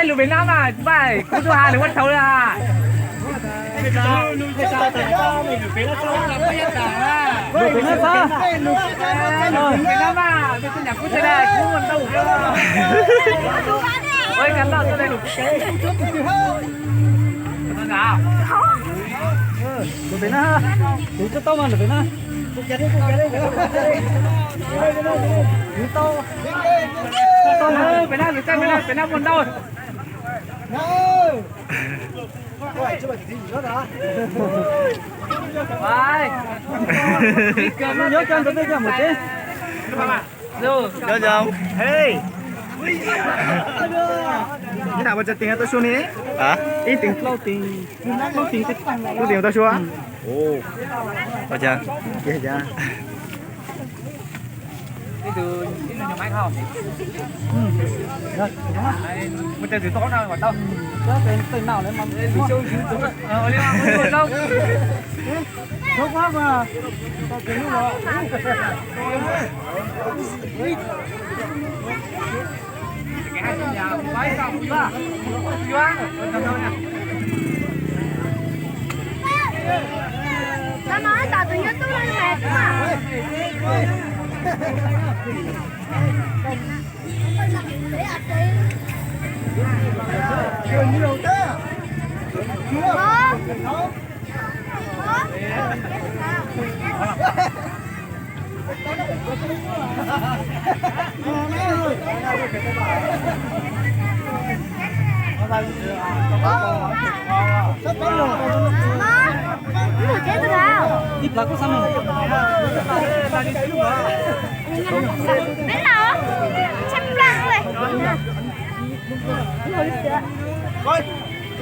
Lus Việt Nam mà, bài của tôi Hà thì bắt thầu là. Lus Việt Nam mà, tôi nhạc quốc tế đây, cũng còn đâu. Ôi, ngắn đâu, tôi đây lus quốc tế. Lus Việt Nam, lus quốc tế mà, lus Việt Nam. Lus tau. Lus tau mà, Việt Nam, lus tau, Việt Nam, Việt Nam còn đâu. Nhớ cho tôi biết cho một tí. Nhớ cho ông. Hey. Cái nào mà cho tiền tao xuống đi. Hả? Ít tiền, lâu tiền. Lâu tiền tao xuống. Ồ. Tao chưa? Kia hả? Ib tug, ib tug nyuag maiv hauv. Mus raws tus tod no kom tau. Tus xyoo tus tod, ua li ua li tau. Ib plab kuj xav mus. Peb tau, tshaib plab li.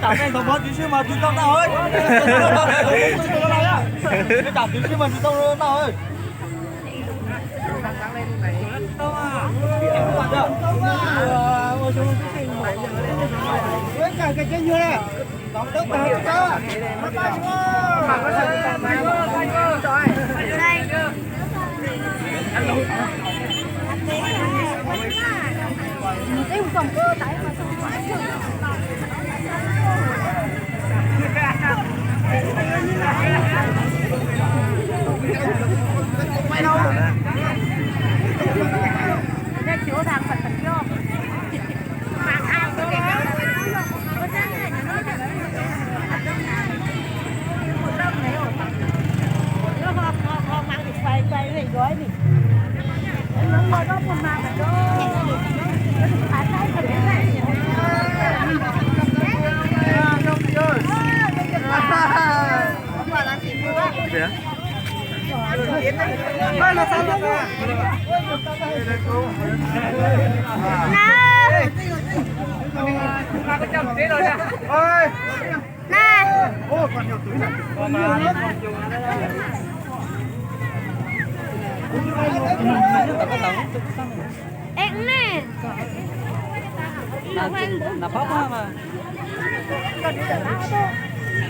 Tab tom tsis sib mas tsis tau na. Tab tom tsis sib mas tsis tau na.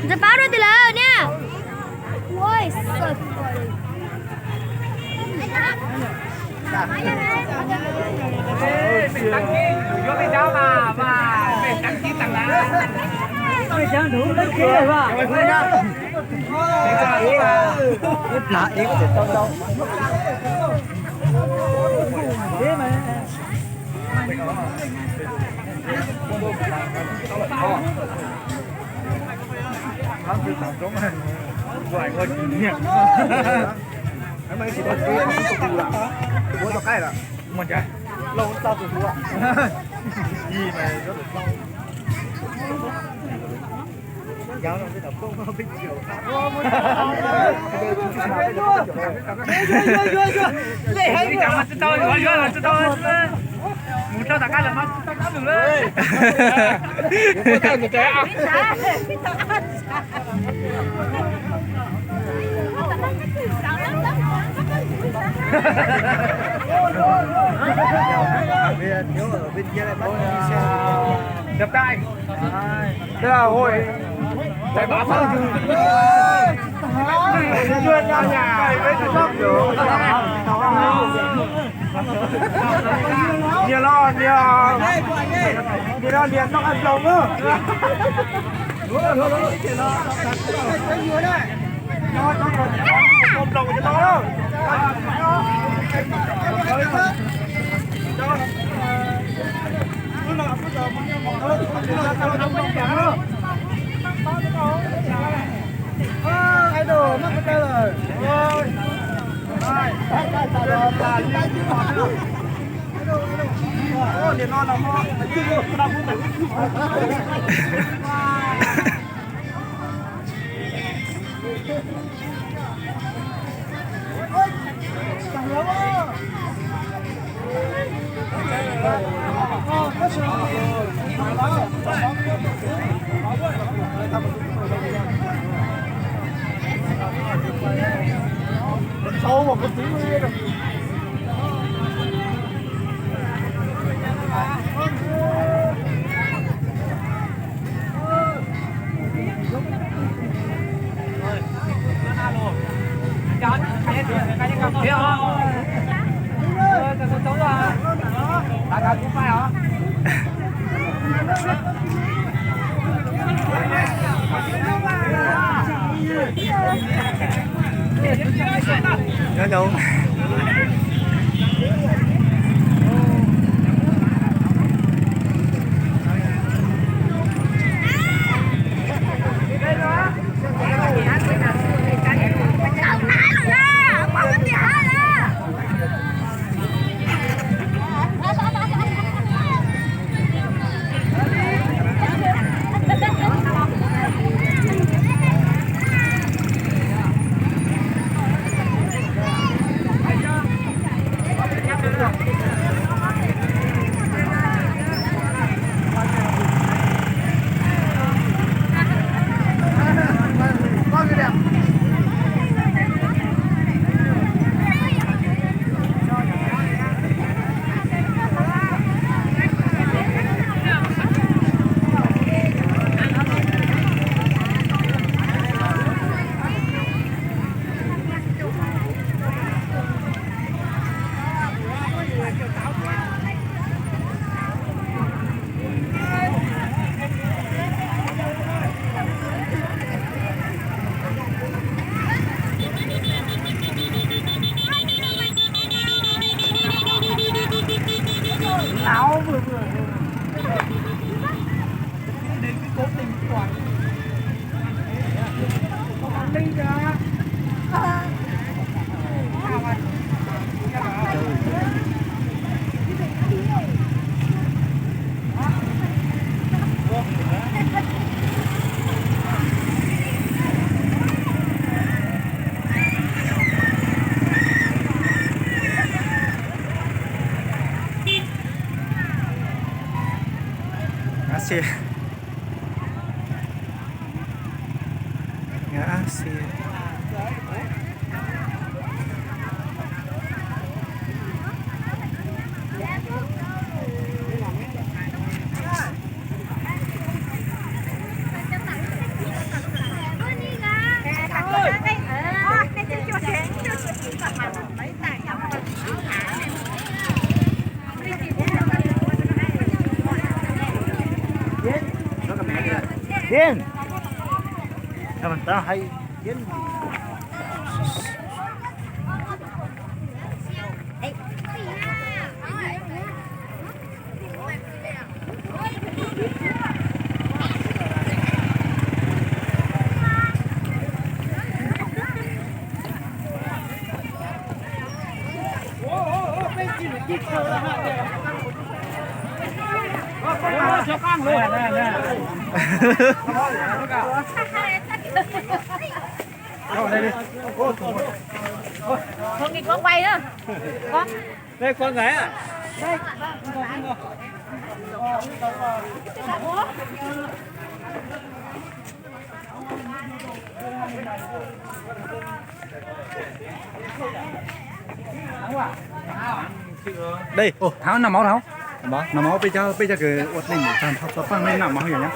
Ntxawm pab rau tim lawv niaj. Mus rau tom qab lawm mas tsis tau kab lus lawm. Dab tai. Đây là hội. Chưa nhà nhà. Nhiều lo, nhiều. Nhiều lo, nhiều tóc ăn lồng nữa. Nyob zoo. Xiv. Ngab xiv. Bien. Cho mình tao hay bien. Thôi, con quay nữa. Con. Đây, con gái à? Đây. Đây, ồ, tháo nằm máu tháo. Nằm máu bây giờ, bây giờ cái uất này mà thằng tháo xóa phăng lên nằm máu hiểu nhá.